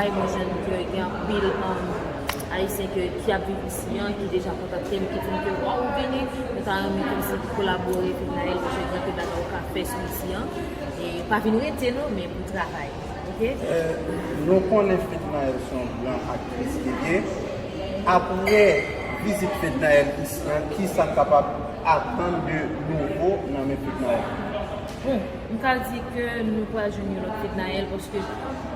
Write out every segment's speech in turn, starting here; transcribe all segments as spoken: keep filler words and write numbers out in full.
Ay, mwen jwenn ke gen anpil, um, Ayisyen ke, ki ap viv isi an, ki deja kontakte m, ki di m ke, "Waw, ou vini, nou ta renmen kòmsi kolabore, Fednaelle, paske gen anpil bagay ou ka fè sou isi an. E pa vin rete non, men pou travay, oke?" Nou konnen Fednaelle se yon gran aktris li ye. Apre vizit Fednaelle isi an, ki sa n kapab atann de nouvo nan men Fednaelle? Bon, m ka di ke nou pral jwenn yon lòt Fednaelle, paske,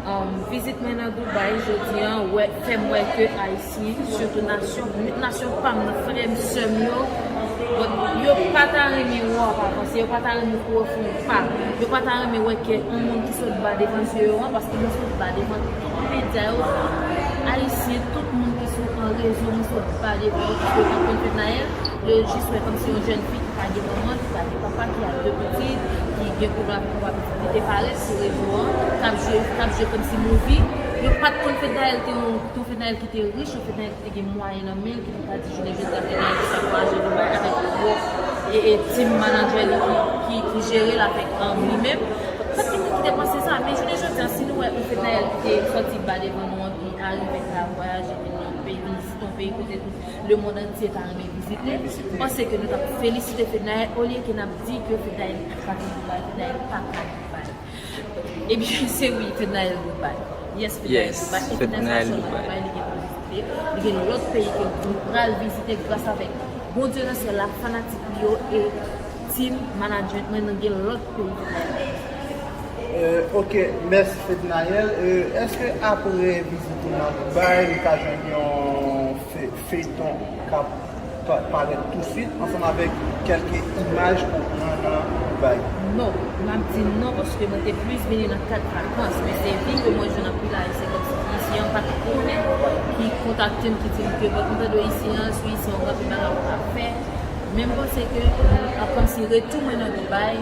um, vizit mwen nan Dubai jodi an, wè, fè m wè ke Ayisyen, sitou nasyon, nasyon pa m nan, frè m, sè m yo, bon, yo pa ta renmen wè w ap avanse, yo pa ta renmen pou w fè yon pa, yo pa ta renmen wè ke yon moun ki sot ba devan zye yo an, paske mwen sot ba devan tout medya yo, Ayisyen, tout moun ki sou an rezo, mwen sot ba devan yo, paske yo pa konn Fednaelle, yo jis wè kòmsi yon jèn fi ki pa gen manman, ki pa gen papa, ki a de pitit, ki gen pwoblèm avèk papa pitit, ki te parèt sou rezo an, k ap jwe, k ap jwe kòmsi movie. Yo pa t konn Fednaelle te yon, te yon Fednaelle ki te rich, yon Fednaelle ki te gen mwayen nan men l, ki te ka di jounen jodi a Fednaelle te ka vwayaje Dubai avèk gwo e, e team manager li ki, ki, ki jere l avèk, um, li menm. Pa t gen moun ki te panse sa, men jounen jodi a, si nou wè yon Fednaelle ki te sòti ba devan nou an, ki arive ka vwayaje vin nan yon peyi, vin vizite yon peyi kote tout lemonn antye ta renmen vizite, m panse ke nou t ap felisite Fednaelle olye ke n ap di ke Fednaelle pa ka vin Dubai, Fednaelle pa ka Dubai. Ebyen, se wi, Fednaelle Dubai. Yes, Fednaelle Dubai. International Dubai, li gen pou vizite. Li gen lòt peyi ke nou pral vizite gras avèk Bondye nan syèl la, fanatik li yo e team management mwen, nou gen lòt peyi pou nou. Euh, ok, mèsi Fednaelle. Euh, èske apre vizit ou nan Dubai, nou ka jwenn yon fe- feyton k ap pa- parèt touswit ansanm avèk kèlke imaj ou pran nan Dubai? Non, m ap di non paske mwen te plis vini nan kad vakans, men se vi ke mwen jwenn anpil Ayisyen kòmsi ki isi an pa t konnen, ki kontakte m, ki di m ke bon, m tande w isi an, sou isi an, gen anpil bagay ou ka fè. Men m panse ke, euh, kòmsi retou mwen nan Dubai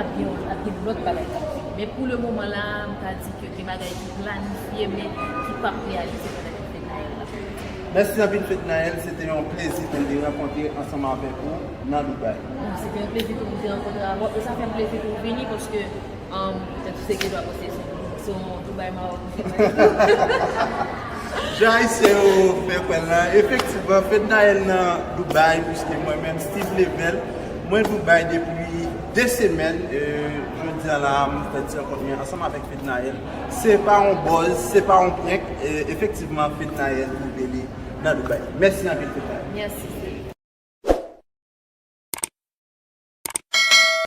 ap gen, ap gen lòt bagay k ap vini. Men pou le moman la, m ka di ke gen bagay ki planifye, men ki p ap reyalize pandan ke Fednaelle la. Mèsi anpil Fednaelle, se te yon plezi pou m te rankontre ansanm avèk ou nan Dubai. Bon, se te yon plezi pou m te rankontre avè w, e sa fè m plezi pou w vini, paske, um, tèt ou se gen dwa panse se yon Dubai Maroc. Jan Ayisyen yo fè kwè l la, efektivman, Fednaelle nan Dubai, piske mwen menm, Steve Level, mwen Dubai depi de semèn. Euh, jodi a la, m fè ti rankont mwen ansanm avèk Fednaelle. Se pa yon buzz, se pa yon prank. Euh, efektivman, Fednaelle twouve li nan Dubai. Mèsi anpil, Fednaelle. Mèsi.